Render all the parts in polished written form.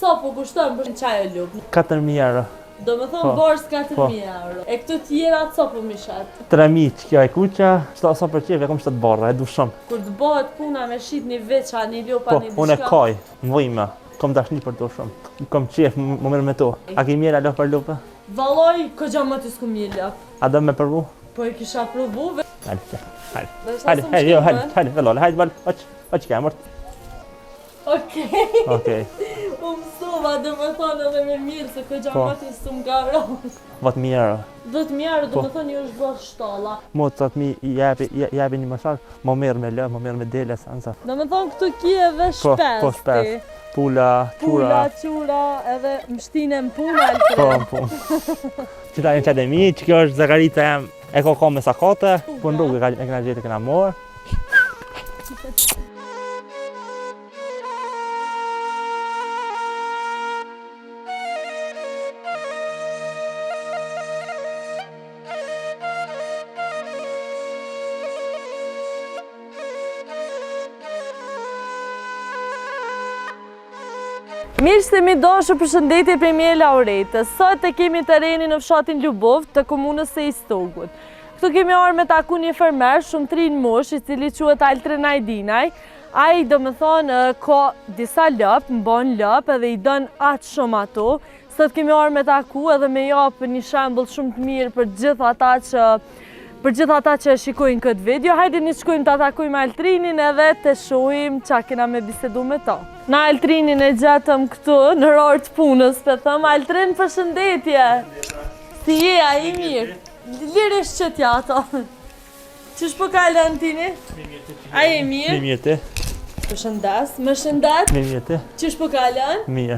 Sa po kushton për qajo lopë? 4.000 euro. Do me thonë Po, borës 4.000 po. euro. E këto tjera sa po mi shet? 3.000 që kjo e kuqa, sa sa për qef, e kom shtat barra, e du shumë. Kur të bëhet puna me shit një veça, një lopa, Po, një unë e diçka. kaj, më vëjme, kom dashni për to shumë. Kom qef, më më merr me to. A ke mjera lopë për lopë? Vallaj, këgja më të s'ku mje lopë. A do me provu? Po e kisha provu, ve... Hajde, hajde. Dhe sa Hajde, s'më hajde, jo, hajde, shkon, hajde, vëllole, hajde, bal, oç, oç ke mort. Okej, Okej. u mësova dhe më thonë edhe me mirë se këgja Po. më të s'më ka ra. 10.000 euro. 10.000 euro, do Po. me thonë ju është bërë shtalla. Mo të mi i jepi, i jepi një masar, më merr me lë, më merr me dele, sansa. Do me thonë këtu ki edhe Po, shpes po, shpes. ti. Pula, Pula, qura. qura, edhe mshtine në punë, Alfred. Po, po. Qëta janë qatë e mi, që kjo është Zakarica jam, e ka ka me sakate, po në rrugë e ka- e kena gjetë, e kena morë. Mirë se mi dashur përshëndetje prej meje Lauretës. Sot e kemi terrenin në fshatin Lubov të komunës së Istogut. Këtu kemi ardhur me taku një fermer shumë të ri në moshë, i cili quhet Altrin Ajdinaj. Ai do me thonë ka disa lopë, mbon lopë edhe i don aq shumë ato. Sot kemi ardhur me taku edhe me japë një shembull shumë të mirë për gjithë ata që për gjithë ata që e shikojnë këtë video. Hajde një shkojmë ta takojmë Altrinin edhe të shohim qa kena me bisedu me to. Na Altrinin e gjetëm këtu në orë të punës, pe thëm Altrin përshëndetje. Si je, a i mirë? Lirisht që t'ja ato. Qysh po kalon tini? A je mirë? Mirë, mirë ti, Përshëndes, më shëndet. mirë, mirë ti, Qysh po kalon? mirë.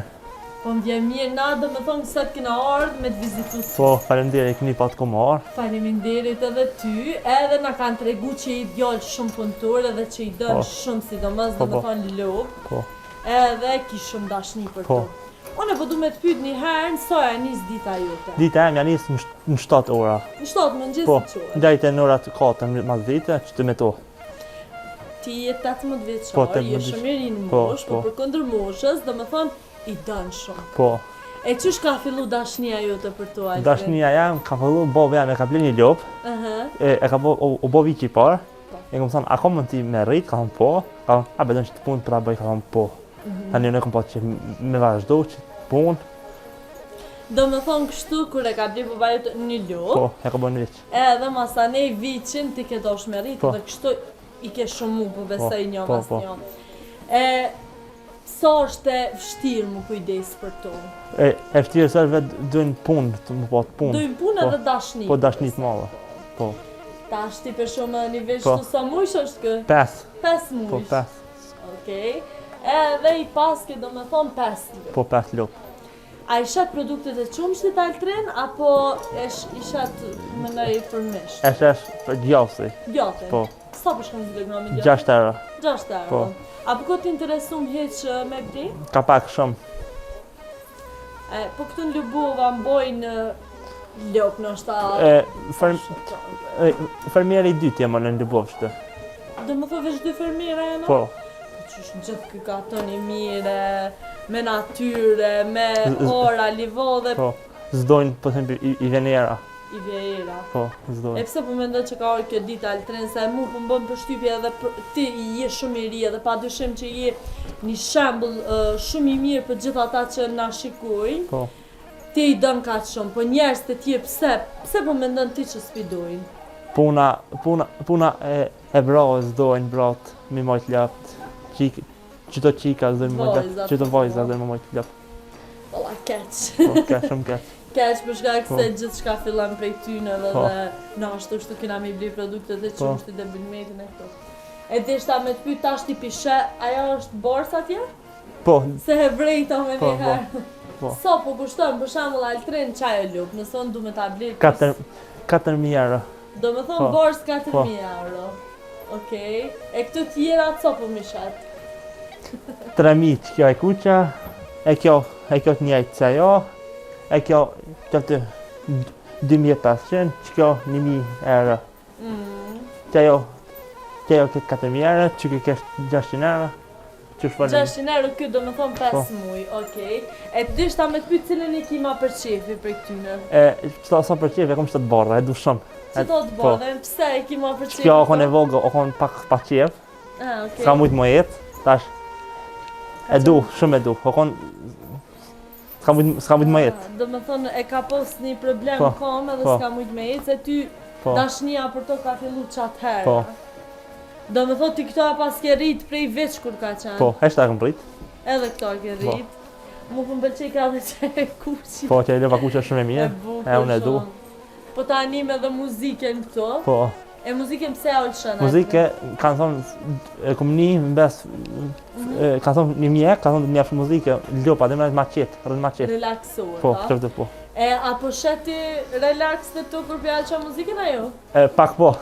Po më vjen mirë, na do me thonë sot kena ardhë me të vizitu ty. Po, faleminderit, keni pa të kom ardhë. Faleminderit edhe ty, edhe na kanë tregu që i djalë shumë punëtor edhe që i don Po. shumë sidomos Po, do me po. thonë lopë, Po, edhe ki shumë dashni për Po. to. Unë po du me të pyet një herë në sa e nis dita jote. dita jem janë nisë në sh- në 7 ora. Në 7 mëngjes Po, i çohesh. deri te në ora të 4 mas dite, që të me to. Ti je 18 vjeçar, Po, je 18 shumë i ri në Po, moshë, po po. për kundër moshës, do me thonë i don shumë. Po, E qysh ka fillu dashnia jote për to, Alfred? dashnia jam, ka fillu, baba jam e ka ble një lopë, Aha. e, e ka bo, u, u bo viqi i parë. Po. E kom thonë, a kom mund ti me rrit? Ka thonë po. Ka thonë, a bedon që të punë pra bëj? Ka thonë po. Mhm. Tani unë e kom pa që me vazhdo, që të punë, Do me thonë kështu kur e ka ble baba jote një lopë, po, e ka bo një viq. Edhe masanej viqin ti ke dosh me rritë Po. dhe kështu i ke shumë po besoj një po, mas po. një. E, sa është e vështirë mu kujdes për to? E, e vështirë se është vetë dojnë punë, të më po të punë. Dojnë punë Po. edhe dashni. Po dashni të madhe. Po, Tash ti për shumë edhe një vesh Po. të sa mujsh është kë? pes, 5 mujsh. po pes, Okej. Edhe i paske do me thonë 5 lopë. po pes lopë. A i shet produktet e qumshtit Altrin apo e sh, i shet mënoj për mish? E shesh për djathi, Djathin. po, Sa për shkon kilogrami djathi? 6 euro. 6 euro. Po. A po ko të interesum hiq eh, me ble? Ka pak shumë. E, po këtu në Lubova mbojnë lopë ndoshta. E, ferm, e, fermieri i dytë jam në Lubovë shtë. Do më thonë veç dy fermera janë? Po, Po qysh në gjithë ky katon i mire, me natyre, me Z- z- ora, livodhe, po, zdojnë, po them, i, i vjen era. i vje era. Po, E zdojnë. pse po mendoj që ka ardhur kjo ditë Altrin, se mu po më bën përshtypje edhe për, ti je shumë i ri edhe padyshim që je një shembull eh, shumë i mirë për gjithë ata që na shikojnë. Po. Ti i don kaq shumë, po njerëz të tjerë pse pse po mendon ti që s'pi dojnë? Puna, puna, puna e, e brave zdojnë brat, mi majt lopët. Qik, qëto qika zdojnë mi majt lopët, Vajzat, qëto po. vajza zdojnë mi majt lopët. Valla keq. Po, ka shumë keq. Keq për shkak Po. se gjithçka fillon prej tyneve Po. dhe na ashtu kështu kena me i bli produktet e Po. qumshtit dhe bilmetin e këto. E deshta me të pyet tash ti pishe, ajo është borsa atje? Po, Se e vrejta me Po, një herë. po. Sa po kushton për shembull Altrin çaj e lup, nëse unë du me ta blej. 4 4000 euro. Do me thonë Po. bors 4000 euro. Okej. E këto tjera sa po mi shet? 3000 që kjo e kuqa, e kjo, e kjo të njëjtë se ajo, e kjo, kjo të 2500, që kjo 1000 euro. Mm. Që ajo, që ajo këtë 4000 euro, që kjo kesh 600 euro. Qysh falem. 600 euro ky do me thonë 5 Po. muj, okej. E të dishta me të pyet cilën e ki ma për qefi prej këtyne. E, qëta sa për qefi, e kom qëta të bardha, e du shumë. Që to të po. bardhën, pse e ki ma për qefi? Kjo o kon e vogël, o kon pak pa qef, Ah, okej. s'ka mujt më jetë, tash e du, shumë e du, o kon s'ka mujt s'ka mujt më jetë. Ah, Do me thonë, e ka pos një problem Po, kom edhe po. s'ka mujt me jetë, se ty Po, dashnia për to ka fillu që atëherë. Po. Do me thonë, ti këto e pas ke rrit prej veç kur ka qenë. po, heshta e kom prit. Edhe këto e ke Po. rrit. Mu po më pëlqej ka edhe që e kuqi. Po, që e lopa kuqe është shumë e E mirë. bukur E, unë e du. shumë. Po tani me dhe muzikën këto. Po, E muzikën pse e ulshën? muzike kanë thonë e kom një mbes Mhm. e, kanë thonë një mjek, ka thonë të mjef muzike, lopa, dhe më ma qetë, rrën ma qetë. Relaksohet, Po, a? këtë po. E, a po sheti relaks të tu kur pja lëshon muzikën ajo? E, pak po,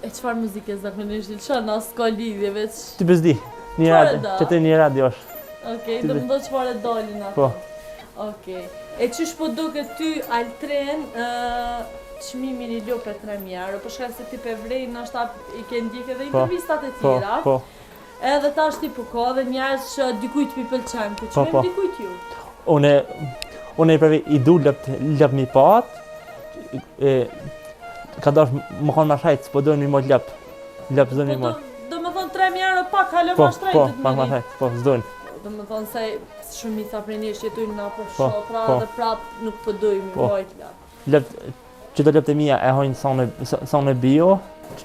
E çfarë muzike zakonisht i lëshon, as s'ka lidhje veç. ti bezdi. Një Çfarë radio, da? që të një radio është. Okej, Ti do be- më do çfarë e dalin ato. Po. Okej. E qysh po duket ty Altren, ë çmimin i lope 3000 euro, për shkak se ti pe vrej, ndoshta i ke ndjek edhe Po, intervistat e Po, tjera. po. Edhe tash ti po ka edhe njerëz që dikujt pi pëlqen, po Po, çmim po. dikujt ju. Unë unë i pravi i du lëpt lëp mi pat. E, ka dash më konë ma shajt, s'po dojnë mi mot lëp. Lëp s'dojnë mi Po do, mot. do me thonë 3000 euro pak, hala Po, ma shtrejt po, do të pak ma merri. shajt, po, s'dojnë. Do me thonë se shumica prej nesh jetojnë në apo Po, fshatra po. dhe prap nuk po dojmë mi Po. mbajt lap. Lëp, që të lëpt e mia e hojnë sonë, sonë bio,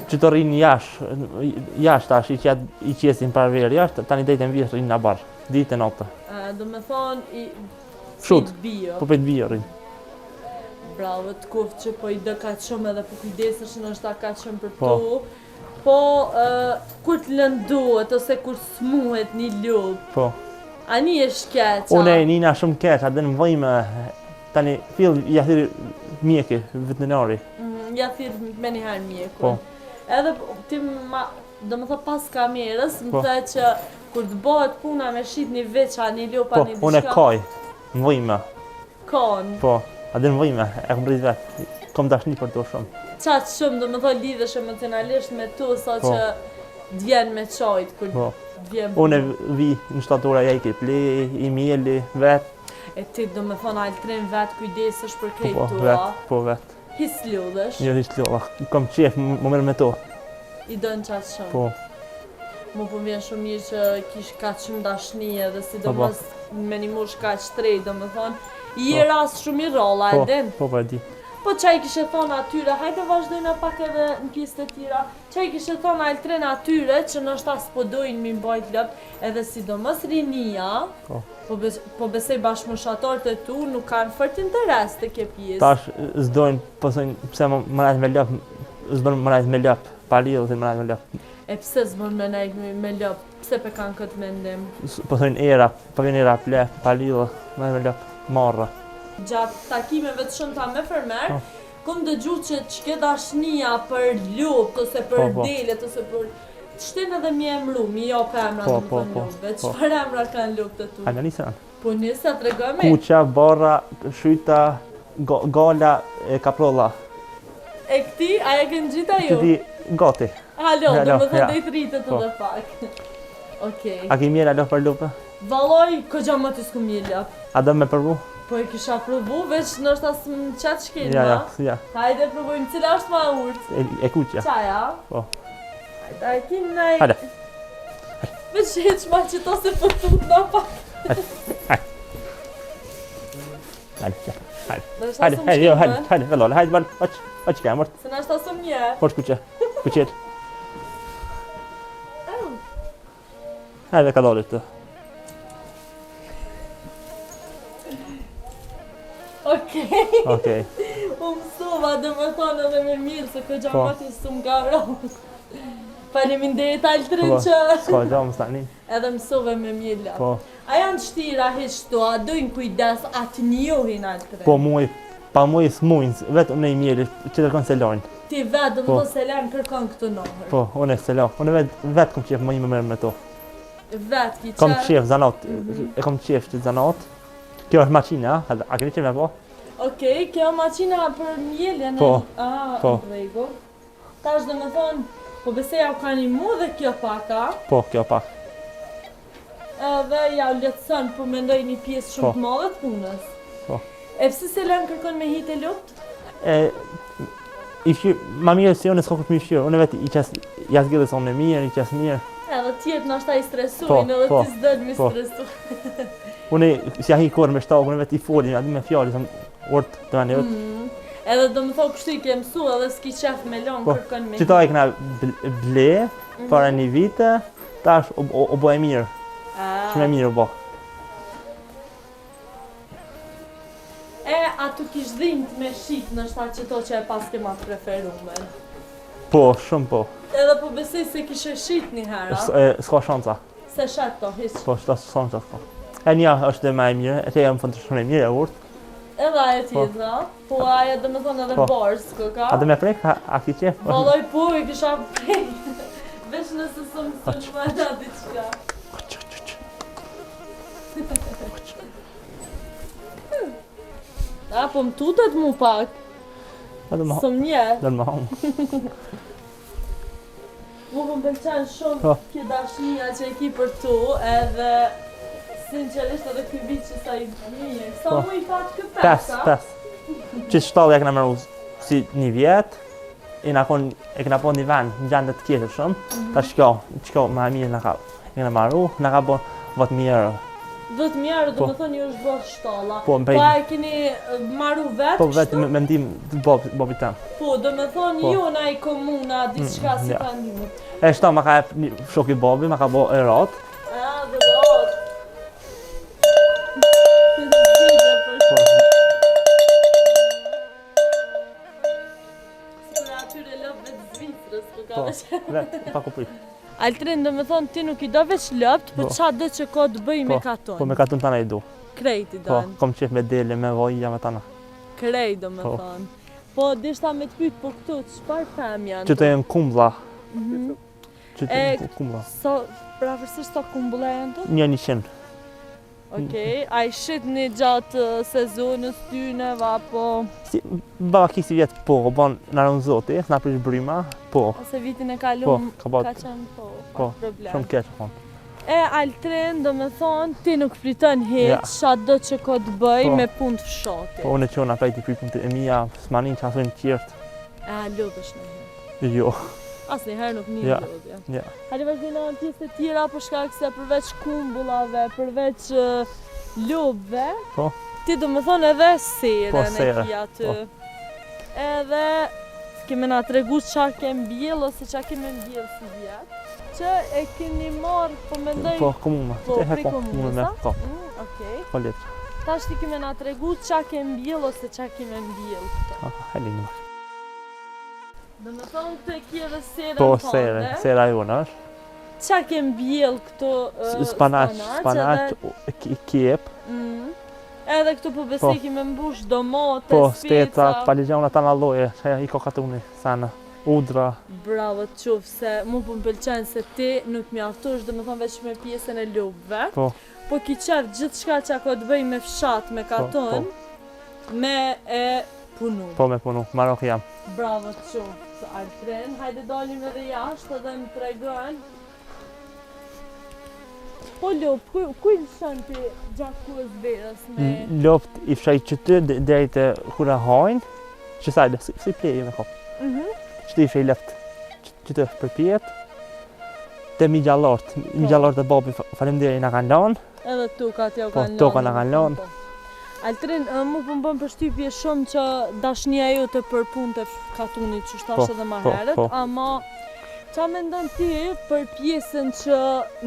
që të rrinë jashtë, jashtë tash, i, qet, i qesin para verë jashtë, tani dejtë në vjesht rrinë në bar, ditë e natë. Ë, Do me thonë i Fshut. i bio. Po prit bio rrinë. Bravo, të koftë që po i dë kaq shumë edhe po kujdesesh ndoshta kaq shumë për Po. to. Po, ë, kur të lëndohet ose kur smuhet një lopë, Po. a një është keq, a? Unë e nina shumë keq, a dhe në vëjme, tani fill ja thirri mjeki, veterinari. Mm, ja thirr me një herë mjekun. Po. Edhe po- ti ma, do më thë pas kamerës, më Po. the që kur të bëhet puna me shit një veç, a një lopa, Po, një unë e diçka, kaj, në vëjme, kon. po, a dhe në vëjme, e kom rrit vetë, kom dashni për to shumë. Qaq shumë, do më thë lidhesh emocionalisht me to, sa Po. që të vjen me qajt, kur Po. të vjen Unë e vi në shtatora ja i ke ple, i mjeli, vetë, E ti do me thonë altrin vetë kujdesesh për po, krejt po, tua, vetë, po, vetë. his lodhesh, Jo, hiç lodha, kom qef, më merr me to, i dënë qaq shumë. po, Mu po më vjen shumë mirë që kish kaq shumë dashni edhe sidomos Po, me një moshë kaq të re, do me thonë, je rast shumë i rrallë, a po, e din? po, po, e di. Po qa i kishe thonë atyre, hajde vazhdojna pak edhe në pjesë të tjera, qa i kishe thonë altren atyre që ndoshta s'po dojnë mi mbajt lëpt, edhe sidomos rinia, Po. po, bes, po besoj bashkëmoshatorët e tu nuk kanë fort interes të kjo pjesë. Tash s'dojnë, po thojnë, pse më më rajt me lëp, s'bën më rajt me lëp, pa lidhje më rajt me lëp. E pse s'bën me nejt me, me lëp? Pse pe kanë këtë mendim? S- Po thojnë era, po vjen era ple, pa lidhje, më rajt me lëp, marra. Gjatë takimeve të shumta me fermer, Po. kom dëgju që që dashnia për lopët ose për Po, po. delet ose për të shtin edhe mi emru, mi jap emra Po, do të po, thonë po, lopëve. po. Çfarë emra kanë lopët e tu? A në nisën? Po nisa tregoj me. Kuqa, barra, shyta, go- gala, e kaprolla. E këti, a e kënë gjitha Që ju? di gati. Alo, do Alo, më thënë ja. dhe i të rritet Po. edhe pak. Okej. A ki mjera lopë për lopë? Valloj, këgja më të s'ku mjelja. A do me përvu? Po e kisha provu, veç ndoshta s'më qatë shkelma. Ja, ja, ja. Hajde provojmë, cila është ma e urtë? E, e kuqja. Qaja? Po. Hajde, a e kim naj... Hajde. Veç heq ma që to se po tutna pak. Hajde, hajde. Ndoshta Hajde, s'më hajde, jo, hajde, shkelmën, hajde, vëllole, hajde, bal, aq, aq ka mort. Se ndoshta s'më nje. Poshtë kuqe. Kuqet. Hajde ka dalë këtë. Okej. Okej. U mësova dhe më thonë edhe me mirë se këgja Po. më të s'më ka rrë. Faleminderit Altrin Po, që S'ka gjë mos tani. edhe mësove me mirë. Po, A janë shtira hiq to, a dojnë kujdes, a të njohin Altrin? po muaj, pa muaj s'mujn, vetëm në i mjeli, që kërkon se lojnë. Ti vetë, do më Po. thonë se lanë kërkon këtë nohër. Po, unë se lo. Unë vet vet kom qef më një me merr me to. Vetë ki Kom qef. qef zanat, Mhm. e kom qef që zanat. Kjo është maqina, a, a keni qef me po? Okej, kjo maqina për mjeljen e... Po, Ah, po. në rregull. Tash do me thonë, po besoj ja u ka një mu dhe kjo pak, a? Po, kjo pak. Edhe ja lehtëson, po mendoj një pjesë shumë po. të madhe të punës. Po. E pse s'e lën kërkon me hi te lopt? E, i fshirë, ma mirë se unë s'ka kush me i fshirë, unë vetë i qes, ja zgjidhë sa unë mirë, i qes mirë. Edhe tjetë nashta i stresujnë, po, edhe po, ti s'don me po. stresu. unë s'ja hi kurrë me shtagë, unë vetë i foli, aty me fjalë, i urt të veni vetë. Mm. Edhe do më thonë kështu i ke mësu edhe s'ki qef me lonë po, kërkon me Qëta e kena ble, mm -hmm. para një vite, tash u, u, u bo e mirë. Ah. Shumë e mirë u bo. E, a të kish dhimt me shit nashta qëto që e paske ma të preferumen? Po, shumë po. Edhe po besoj se kishe shit një herë, a? S'ka shanca. S'e shet to, hiç. Po, s'ka shanca, s'ka. E një është dhe ma e mirë, e te jam fëndë shumë e mirë e urtë. Edhe ajo po. tjetra, po ajo do me thonë edhe po. barzë, kë ka. A do me prek, a, a ki qef? Vallaj po, e kisha prek. Veç nëse s'më sulmon a diçka. A, po më tutet mu pak. Së më nje. Dhe më hamë. Mu po më pëlqen shumë po. kjo dashnia që e ki për tu, edhe sinqerisht edhe ky vit që sa i mirë. Sa po. mu i pat kë pes, Pes, pes. Që shtallë e këna maru si një vjet, i na kon, e këna po një vend, në gjendje të keqe shumë, mm -hmm. tash kjo, qëko ma mirë na ka, E kena maru, na ka bo 10.000 euro. 10.000 euro, do po. me thonë ju është bo shtalla. Po, po e keni maru vetë Po, vetë me ndihmë të bob, bobit tem. Po, do me thonë po. ju na i komuna, diçka mm, si ka ndihmu. E shta ma ka e shoki bobi, ma ka bo e rotë. A, dhe rotë. Po. Sikur atyre lopëve të Zvicrës, ku ka po, vetë, pa kuprit. Altrin, do me thonë, ti nuk i do veç lopt, po, po. qa do që ka të bëj me po, katun? Po, me katun tana i du. Krejt i po, don. Po, kom qef me dele, me vojja, me tana. Krejt, do me po. thonë. Po, dishta me të pytë, po këtu, çfarë pemë janë? Qëto janë kumbulla. Mm -hmm. Qëto janë kumbulla. So, prafërsisht sa kumbulla janë të? Një 100. Okej, a i shitni gjatë sezonës tyne, apo? Si, baba ki si vjetë po, bon na run zoti, s'na prish bryma, po. Ose vitin e kalum, po, ka, ka qenë po, po, problem. Shumë keq, po. E, Altrin, do me thonë, ti nuk priton hiç, ja. qa do që ka të bëj po. me punë të fshatit. Po, unë e qona prej t'i prit punë të e mija, s'ma nin që asojnë tjertë. E, a lodhesh njëherë? Jo. Asnjëherë nuk nin ja. lodhje. Ja. Hajde vazhdojmë në pjesë të tjera për shkak se përveç kumbullave, përveç lopëve, po. ti do me thonë edhe serën po, e ki aty. Po. Edhe ke me na tregu qa ke mbjell ose qa ke me mbjell sivjet, që e keni marrë, po mendoj... Po, komuna. Po, prej komunës, a? Po. Mm, okej. Po, letra. Tash ti ke me na tregu qa ke mbjell ose qa ke me mbjell këto. Ah, hajde një. Do me thonë këtë e ki edhe serën Po, sere, sera jonë është. Qa ke mbjell këto Spanaq, spanaq, qepë. Mm. Edhe këtu po besoj po. ki me mbush domate, po, speca. Po, patligjana tana lloje, që i ka katuni, sana, hudra. Bravo të qoftë se mu po më pëlqen se ti nuk mjaftohesh, do me thonë veç me pjesën e lopëve. Po. Po ki qef gjithçka që ka të bëj me fshat, me po, katun, po. me e punu. Po, me punu, marak jam. Bravo të qoftë, Altrin. Hajde dalim edhe jashtë edhe më tregon. Po lopët, ku, ku i lëshon ti gjatë kohës verës me... Lopt i lshoj qëty deri te kur e hajnë, që sa si, si pleje me kop. Mm -hmm. Qëty i lshoj lopt, qëty përpjetë, te migjallort, po. migjallort e babi, faleminderit na kanë lanë. Edhe tokat jau po, kanë lanë. Po, toka na kanë lanë. Po. Altrin, mu po më bën përshtypje shumë që dashnia jote për punët e katunit që tash po, edhe ma po, herët, po. ama qa mendon ti për pjesën që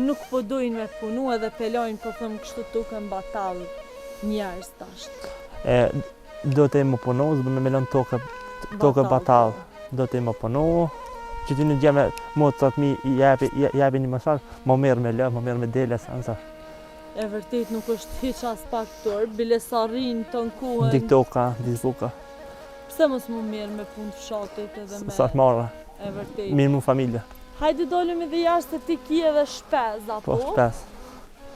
nuk po dojnë me punu edhe pe lojnë, po them kështu tokën batall njerëz tash? E, do të me punu, s'bën me lënë tokë, tokë batall, do të me punu, që ti në gjeme motrat mi i jepi, jepi një mesazh, më mirë me lë, më mirë me dele, sa E vërtet nuk është hiç aspak turp, bile sa rrinë të nkohen. Dik toka, dik toka. Pse mos mu mirë me punë të fshatit edhe me... Sa të marra. E vërtet. Mirë mu familje. Hajde dolim edhe jashtë se ti ki edhe shpez, apo? Po, shpez.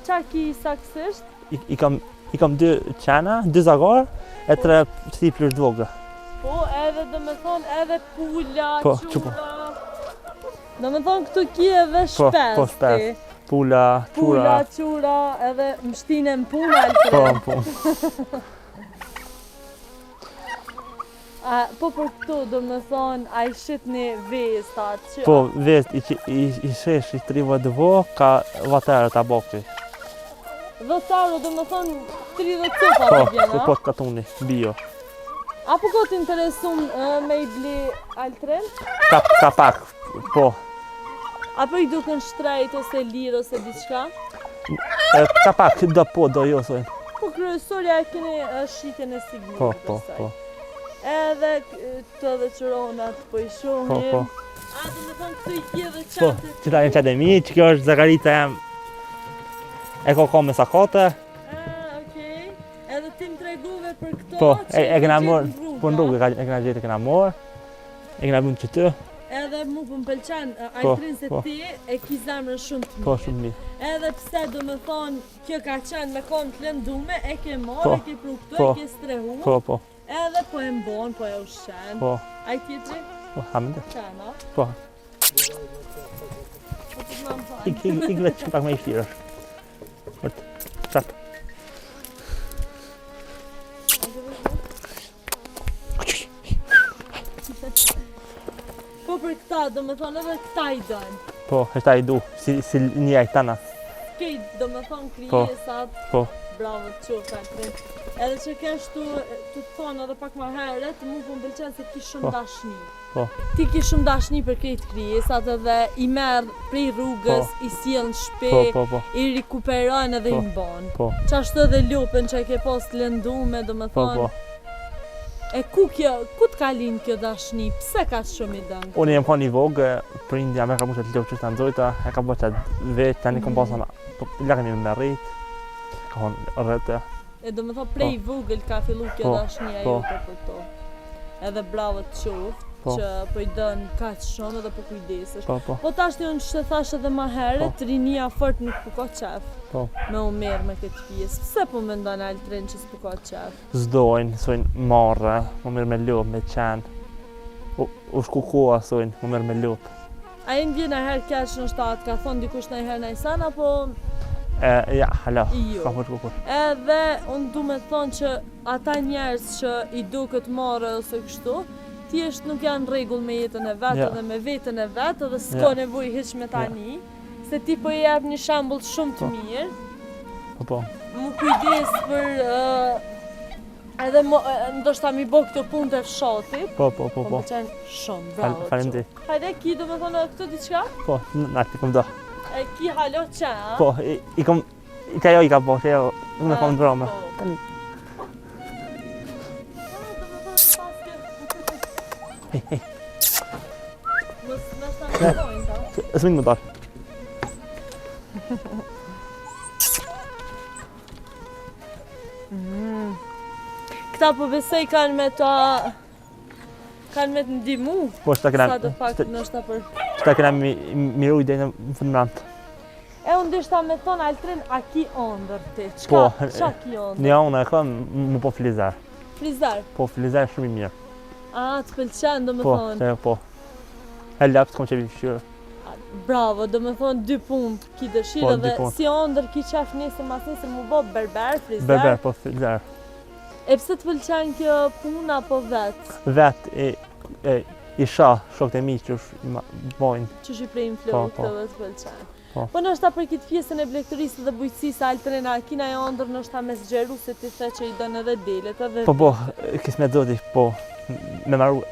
Qa ki saksisht? I, i, kam, i kam dy qena, dy zagarë, e po. tre qëti plush të vogla. Po, edhe do me thonë edhe pula, po, qura. Do me thonë këtu ki edhe po, shpez po, shpez. Pula, qura. Pula, qura, edhe më shtine në punë, Altrin. Po, në punë. A, po për këto, do me thonë, a i shitni vezë, ta që... Po, vezë, i, i, i shesh, i 30 vo, ka 10 euro tabaki. 10 euro, do me thonë, 30 copa po, të vjen, a? Po, po, katuni, bio. A po ka të interesum me i bli Altrin? Ka, ka pak, po. A po i duken shtrejt ose lirë ose diçka? E, ka pak, do po, do jo, thojnë. Po kryesorja e keni shitjen e sigurt. Po, po, po. Edhe të edhe qëronat po i shohim. Po, po. A do me thonë këtu i ki edhe qentë? Po, qëta janë qentë e mi, që kjo është Zakarica jam e ka ka me sakate. Ah, okej. Edhe ti më tregove për këto po, e, e kena marrë, po në rrugë, e kena gjetë, e kena marrë, e kena vënë qëtu. Edhe mu po më pëlqen, po, Altrin se po. ti e ki zemrën shumë të mirë. Po, shumë mirë. Edhe pse do me thonë, kjo ka qenë me konë të lëndume, e ke marrë, po, e ke pru këtu, po, e ke strehu. Po, po. Edhe po e mbon, po e ushqen. Po. Ai tjetri? Po, hamende. Qena? Po. Ik, ik, ik vetë që pak më i vshtirë është. Vërtë, qatë. Po për këta, do me thonë edhe këta i dënë. Po, këta i du, si, si një ajë tana. Kejt, do me thonë po, krijesat. Po. Bravo, të qoftë, Altrin. Edhe që kesh tu, të thonë edhe pak ma herët, mu po më pëlqen se ki shumë po. dashni. Po. Ti ki shumë dashni për krejt krijesat edhe i merr prej rrugës, po. i sjell në shtëpi, po, po, po. i rikuperon edhe po. i mbon. Po. Qashtu edhe lopën që e ke pas të lëndume, do me po, thonë. Po, po. E ku kjo, ku të ka lind kjo dashni? Pse kaq shumë i don? Unë jam kon i vogël, prindi jam e ka mushë të lopë që të nxojta, e ka bërë qatë vetë, tani kom mm. pasë, po, lakë me rrit, ka thonë rrete. E do me thonë prej po. vogël ka fillu kjo po, dashnia po. jote për to. Edhe bravo të qoftë po. që po i dën kaq shumë edhe po kujdesesh. Po, po. Po tash unë që të thash edhe ma herët, po. rinia fort nuk po ka qef. Po. Me u merr me këtë pjesë. Pse po mendon Altrin që s'po ka qef? S'dojnë, thojnë marre, mu merr me lopë, me qenë. U, u shku koha, thojnë, mu merr me lopë. A je ndje najherë keq ndoshta të ka thonë dikush najherë naj sen apo E, ja, hala, Jo. s'ka për kurrë. Edhe unë du me thonë që ata njerëz që i duket marre ose kështu, thjesht nuk janë në rregull me jetën e vet Ja. edhe me veten e vet edhe s'ka Ja. nevojë hiç me ta Ja. ni, se ti po i jep një shembull shumë të Po. mirë. Po, po. Mu kujdes për ë, Edhe mo, ndoshta mi bo këto punë të fshatit. Po, po, po, po. Po, më pëlqen shumë, bravo. Faleminderit. Hajde, ki do me thonë edhe këto diçka? Po, na ti kom do. E ki hala qen, a? Po, i, i kom, i të ajo i ka bo, të ajo, unë e kom ndrome. Po. Tani. Hej, hej. Mos ndoshta më thonë, ta? S'mund më dalë. Mm. Këta po besoj kanë me ta kanë me të ndihmu. Po çta kena. Sa do pak ndoshta për. Çta kena mi mi rujt deri në fund mbrëmt. E unë deshta me thonë Altrin, a ki ondër ti? Çka, po, çka ki ondër? Një ondër e kam, mu bo frizer. Frizer? Po, frizer shumë i mirë. A, të pëlqen, do me po, thonë? Po, po. E lopët kom qef i kqyr. Bravo, do me thonë dy punë ki dëshirë po, dhe si ondër ki qef nesër mas nesër mu bo berber, frizer. Berber, po frizer. E pse të pëlqen kjo punë apo vetë? Vetë, e, e, i shoh, shokët e mi që bojnë. Qysh i prejnë po, flokët po. edhe të pëlqen. Po. Po ndoshta për këtë pjesën e blegtorisë dhe bujqësisë Altrin, a ki naj ondër ndoshta me zgjeru se ti the që i don edhe delet edhe Po po, kismet zoti, po me maru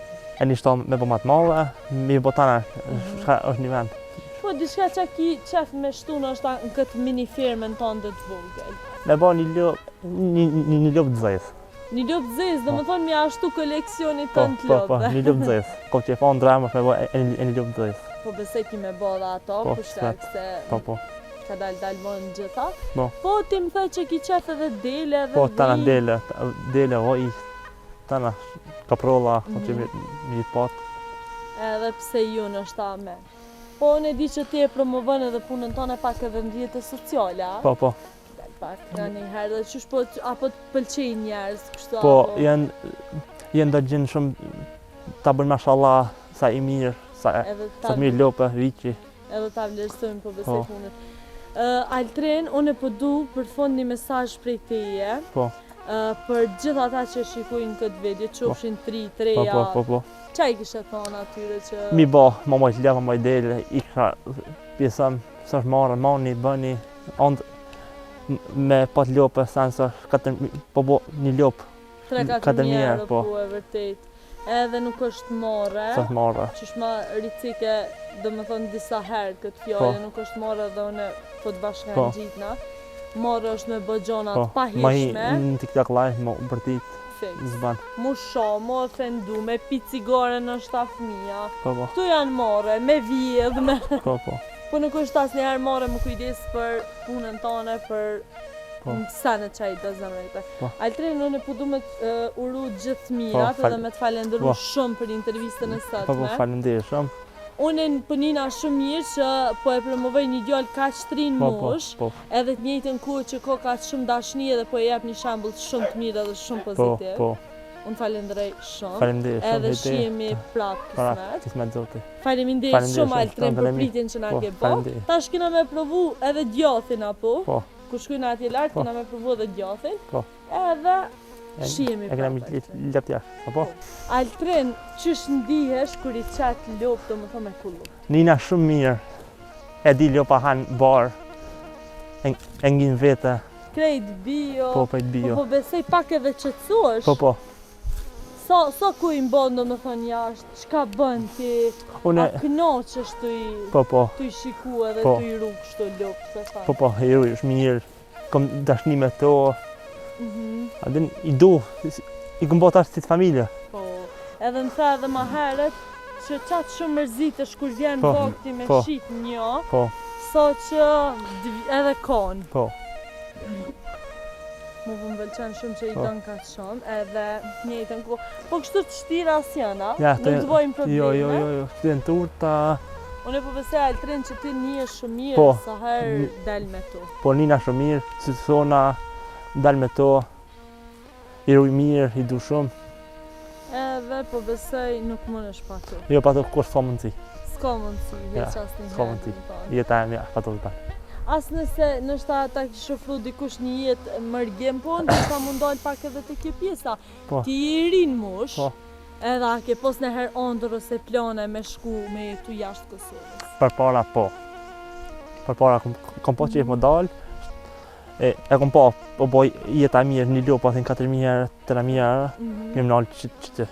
e një shtomë me bo ma të madhe, mi bo tana, mhm. shka është një vend. Po diçka që ki qef me shtu ndoshta në këtë mini firmën tënde të vogël. Me bo një lopë, një, një, një lopë të zezë. Një lopë të zezë, do Po. me thonë me ashtu koleksionit Po, tënd të po, po, lopëve. një lopë të zezë. Kom qef ondra më me bo e, e, e një lopë të zezë. Po besoj ki me bo dhe ato, Po, për shkak se Po, po. ka dalë dalë vonë gjitha. Po. Po ti më the që ki qef edhe dele edhe Po, tana dhi. dele, ta- dele, oj, tana kaprolla, kom qef Mhm. mi, mi pat. Edhe pse ju ndoshta me. Po unë e di që ti e promovon edhe punën tënde pak edhe në rrjete sociale, a? Po, po. Dal pak nga një herë dhe qysh po apo të pëlqejnë njerëz kështu Po, apo janë janë do gjenë shumë ta bëjnë mashallah, sa i mirë, sa edhe sa ta të mirë lopë, viqi. edhe ta vlerësojnë po besoj Po. punën. Altrin, unë po du për fund një mesazh prej teje. Po. Për gjithë ata që shikojnë këtë video, po. qofshin të ri, të reja. Po, po, po, po. Ça i kishe thonë atyre që... Mi bo, ma mojtë leva, ma mojtë dele, i kra pjesëm, s'është marre, mani, bëni, andë me pat lopë, sen s'është, katër, po bo një lopë, 3-4 mijë euro, po, po e vërtet. Edhe nuk është marre. S'është marre. Qysh ma ricike, domethonë disa herë këtë fjalë, po. nuk është marre dhe unë po të bashkangjitna. Po. Marre është me bë gjona po. të pahijshme. Ma hi në TikTok live, më bërtit. Zban. Mu sha, mu ofendu, me pi cigare ndoshta fëmija. Po, po. Këto janë marre, me vjedh, me... Po, po. Po nuk është asnjëherë marre me kujdes për punën tane, për Po. Senet që i do zemra jote. Po. Altrin, unë po du me të uru gjithë të mirat po, edhe me të falenderu po. shumë për intervistën e sotme. Po, po, faleminderit shumë. Unë po nina shumë mirë që po e promovoj një djalë kaq të ri në po, po, moshë, po, edhe të njëjtën kohë që ka kaq shumë dashni edhe po e jep një shembull shumë të mirë edhe shumë po, pozitiv. po. Unë falenderoj shumë. Faleminderit shumë. Edhe Hajde. shihemi prapë Prapë, kismet. kismet zoti. Faleminderit Faleminderit shumë shumë, Altrin për faleminderit. pritjen që na Po, ke bë. faleminderit. Tash kena me provu edhe djathin apo? Po. Kur shkojna atje lart Po. kena me provu edhe djathin. Po. Edhe E- shihemi E kena mi prapë. lopë jashtë, apo? Altrin, qysh ndihesh kur i qet lopë, domethonë me kullu? Nina shumë mirë. E di lopa han bar. E, e ngin vete, Krejt bio. po krejt Po, bio. po besoj pak edhe qetësohesh. Po, po. Sa, sa ku i mbon domethonë jashtë, çka bën ti? Unë, A kënaqesh tu i, po, po, tu i shiku edhe Po. tu i ru kështu lopë, se tha. po, po, i ruj, është mirë. Kom dashni me to. Mhm. A din, i du, i kom bo tash si të familje. Po, edhe më tha edhe ma herët që qatë shumë mërzitesh kur vjen Po, vakti me po. shit një, Po, sa që dv- edhe konë. po, Mu po më pëlqen shumë që i Po. don kaq shumë, edhe njëjtën kohë. Po kështu të shtira s'janë, a? Ja, Nuk të- të bojnë probleme. jo, jo, jo, jo, këtu janë turta, Unë po besoj Altrin që ti njihesh shumë mirë Po. sa herë del me to. po nina shumë mirë, si të thona, dal me to, i ruj mirë, i du shumë, Edhe po besoj nuk mundesh pa to. jo pa to kur s'ka mundësi, S'ka mundësi, Ja, hiç asnjëherë. s'ka mundësi. domethonë. jeta e mja, pa to s'ban. As nëse nështë ta kish ofru dikush një jetë mërgim, po ndoshta mund dal pak edhe te kjo pjesa. Po. Ti je i ri në mosh, Po. edhe a ke pos në herë ëndër ose plane me shku me jetu jashtë Kosovës. Përpara po. Përpara kom, kom pa qef më dal, e, e kom pa, po boj jeta e mirë, një lopë, athin 4.000 euro, 3.000 euro, Mm -hmm. mi më nalë që, që të,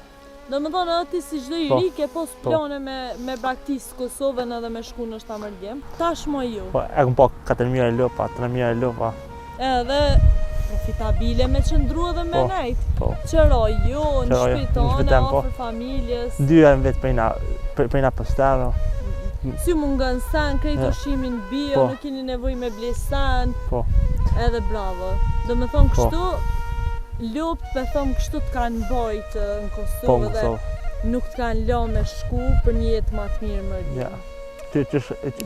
Do më thonë edhe ti si çdo i Po. ri ke pos Po. plane me, me braktis Kosovën edhe me shku në mërgim. Tash më ju. po, e kom pa 4.000 euro lopa, 3.000 euro lopa, Edhe profitabile me qëndru edhe me Po. nejt. po. Qëro jo, në Qëro jo, shtëpi në tonë, shtëpi tem, po. afër familjes. Dy herë në vetë prejna, prej- prejna postero, Si mungon sen, krejt Ja. ushqimin bio, Po. nuk keni nevojë me ble sen. Po. Edhe bravo. Do me thonë Po. kështu, lopët pe thom kështu të kanë mbajt eh, në po Kosovë në dhe Kosovë. nuk të kanë lënë me shku për një jetë më të mirë mërgim. Ja. Që që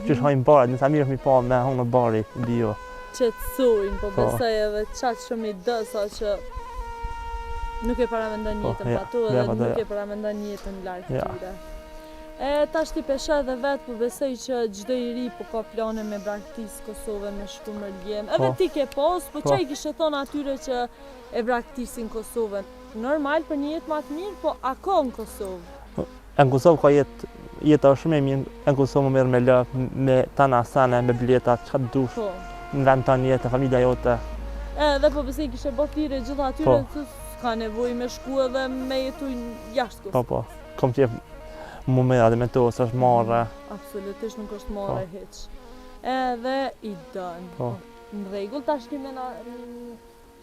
që hajnë barit, nësa mirë është mi pa me hongë bari bio. Qetësojnë, po Po. besoj edhe qaq shumë i dë, sa që nuk e paramendon Po, jetën ja, pa to ja, edhe pa to, nuk ja. e paramendon jetën larg Ja. tyre. E tash ti pesha edhe vetë, po besoj që çdo i ri po ka plane me braktis Kosovën me shku mërgim. Edhe Po. ti ke pos, po Po. çka i kishe thonë atyre që e braktisin Kosovën? Normal për një jetë më të mirë, po a ka në Kosovë? E në Kosovë ka jetë, jeta është shumë e mirë, e në Kosovë më merr me lë, me tana sene, me bileta, çka të dush, Po. në vend tënd jetë, familja jote. Edhe po besoj kishe bë thirrje gjithë atyre Po. që s'ka nevojë me shku edhe me jetu jashtë Kosovës. Po po, kom qef mu merr edhe me to, s'është marre. Absolutisht nuk është marre hiç. Edhe i dën. Po. Në rregull tash kemi na mm,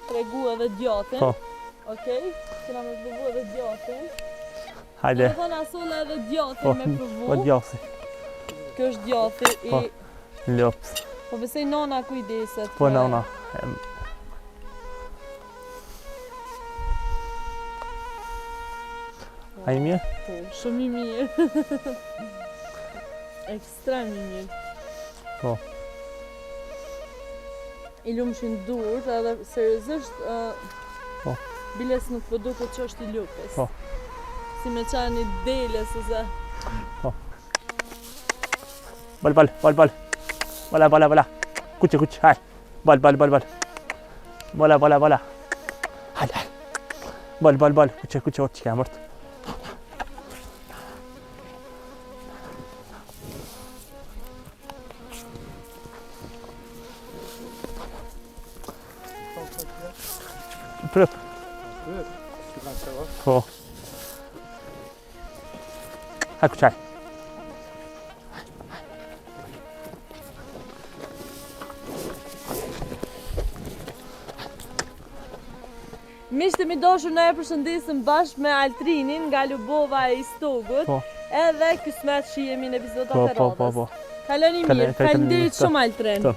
tregu edhe djathin. Po. Okej, kena me provu edhe djathin. Hajde, Do të thonë asolla edhe djathin Po, me provu. po djathi, Kjo është djathi i Po. lopës. Po besoj nona kujdeset. Po me- nona. em, A i mirë? Po, shumë i mirë. Ekstrem i mirë. Po. I lumshin durt edhe seriozisht ë Po. Biles nuk po duket që është i lupës. Po. Si me qenë i deles ose Bal bal, bal bal. Bala bala bala. Kuqe, kuqe, haj. Bal, bal, bal, bal. Bala, bala, bala. Hajde, hajde. Bal, bal, bal. Kuqe, kuqe, orë që kemërt. Prëp. Po. Hajde, kuqe, hajde. Miqtë e dashur ne e përshëndesim bashkë me Altrinin nga Lubova e Istogut po. Edhe kismet shihemi në epizodat po, e po, radhës po, po. Kaloni mirë, faleminderit shumë Altrin po.